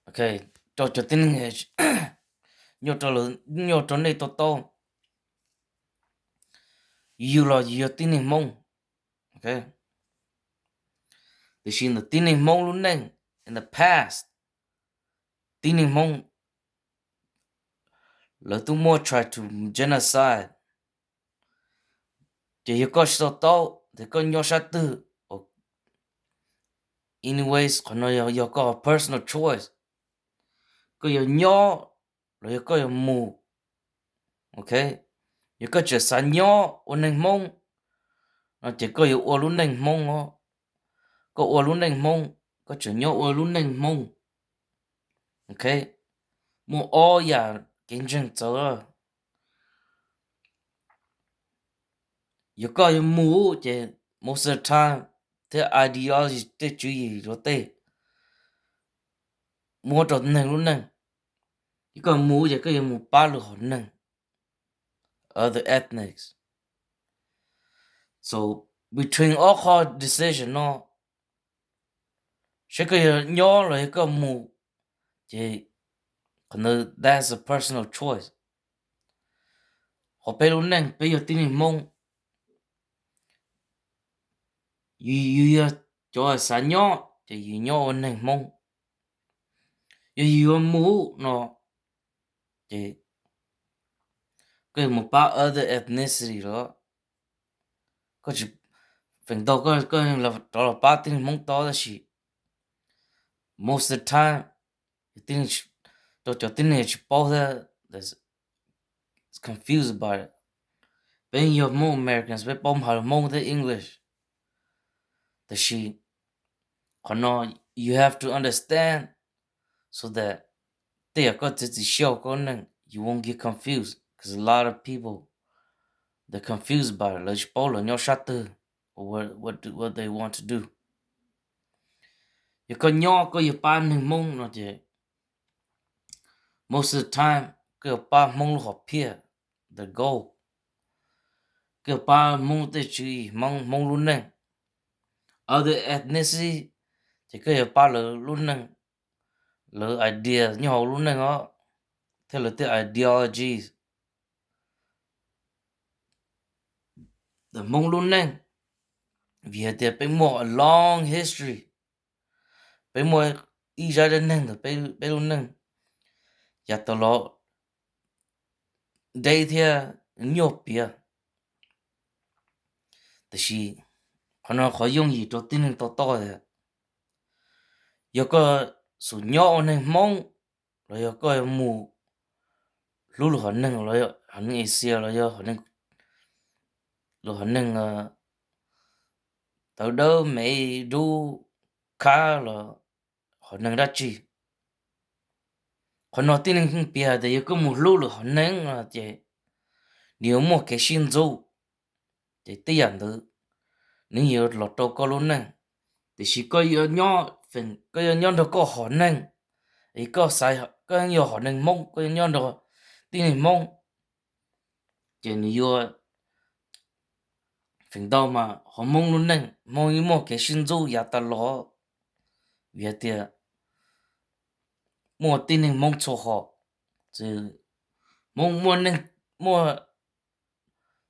Ok, rau cov tib neeg, nyob rau nej to taub, yus los yus yog tib neeg Hmoob. Ok, tiam sis ntawm tib neeg Hmoob lub neej, in the past, tib neeg Hmoob lawv twb muab try to genocide. Ces yog koj tsis to taub ces koj nyob sab twg, anyways, qhov no yog koj personal choice. Koj yuav nyob los yog koj yuav mus. Ok, yog koj tseem xav nyob ua neeg Hmoob no ces koj yuav ua lub neej Hmoob os. Koj ua lub neej Hmoob, koj tseem nyob ua lub neej Hmoob. Ok, muaj ob yam kev ntseeg txawv. Yog koj yuav mus ces most of the time thiab ideology tej tswv yim rau tej muab rau neeg lub neej. Yog koj mus ces koj yuav mus pab lwm hom neeg, other ethnics. So between ob qho decision no, seb koj yuav nyob los yog koj mus, ces qhov ntawd that's a personal choice. Hauv peb lub neej peb yog tib neeg Hmoob, yus yog cov xav nyob ces yus nyob ua neeg Hmoob. Yog yus yuav mus no ces koj yuav mus pab other ethnicity los, koj tsis, feem ntau koj rov los pab tib neeg Hmoob tod tab sis most of the time rau cov tib neeg tsis paub thiab confused about it. Peb yog Hmoob Americans peb paub hais Hmoob thiab English, tab sis qhov no you have to understand so that tej yam koj txiav txim siab hauv koj neej you won't get confused, because a lot of people they're confused about it, lawv tsis paub lawv nyob sab twg, what they want to do. Yog koj nyob koj yuav pab neeg Hmoob no ces most of the time koj yuav pab Hmoob lub hom phiaj, the goal. Koj yuav pab Hmoob tej tswv yim, Hmoob lub neej. Other ethnicity ces koj yuav pab lawv lub neej, lawv idea nyob hauv lub neej os, thiab lawv tej ideologies. Hmoob lub neej, vim hais tias peb muaj a long history, peb muaj ib zaj dab neeg ntawm peb lub neej yav tas los deb thiab nyuaj piav. Tab sis qhov no qhov yooj yim rau tib neeg to taub tias yog koj xub nyob ua neeg Hmoob los yog koj mus hlub lwm hom neeg, hom neeg Asia los yog lwm hom neeg tawv dawb, Mev, Dub, Khab los hom neeg dab tsi, qhov no tib neeg yeej piav hais tias yog koj mus hlub lwm hom neeg no ces nws yuav muaj kev sib ntxub, ces tej yam ntawd nws yuav los rau koj lub neej. Tiam sis koj yuav nyob nrog koj hom neeg, es koj xaiv koj yog hom neeg Hmoob, koj yuav nyob nrog tib neeg Hmoob, ces nws yuav, feem ntau mas hauv Hmoob lub neej Hmoob yeej muaj kev sib ntxub yav tas los, vim hais tias muaj tib neeg Hmoob txhua hom, Hmoob muaj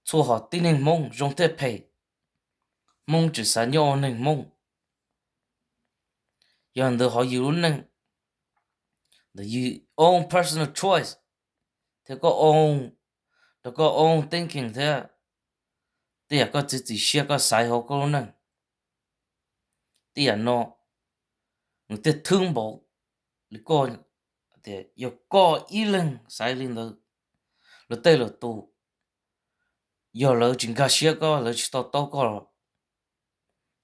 txhua hom tib neeg Hmoob zoo thiab phem, Hmoob tseem xav nyob ua neeg Hmoob. Yog ntawd hauv yus lub neej, ntawm yus own personal choice, thiab koj own, rau koj own thinking thiab tej yam koj txiav txim siab koj xaiv hauv koj lub neej, tej yam no nws thiaj thwb npaum li koj, tias yog koj ib leeg xaiv li ntawd, lawv tej lwm tus, yog lawv tsis nkag siab koj, lawv tsis to taub koj los,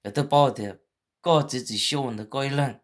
lawv twb paub tias koj txiav txim siab ua ntawd koj ib leeg.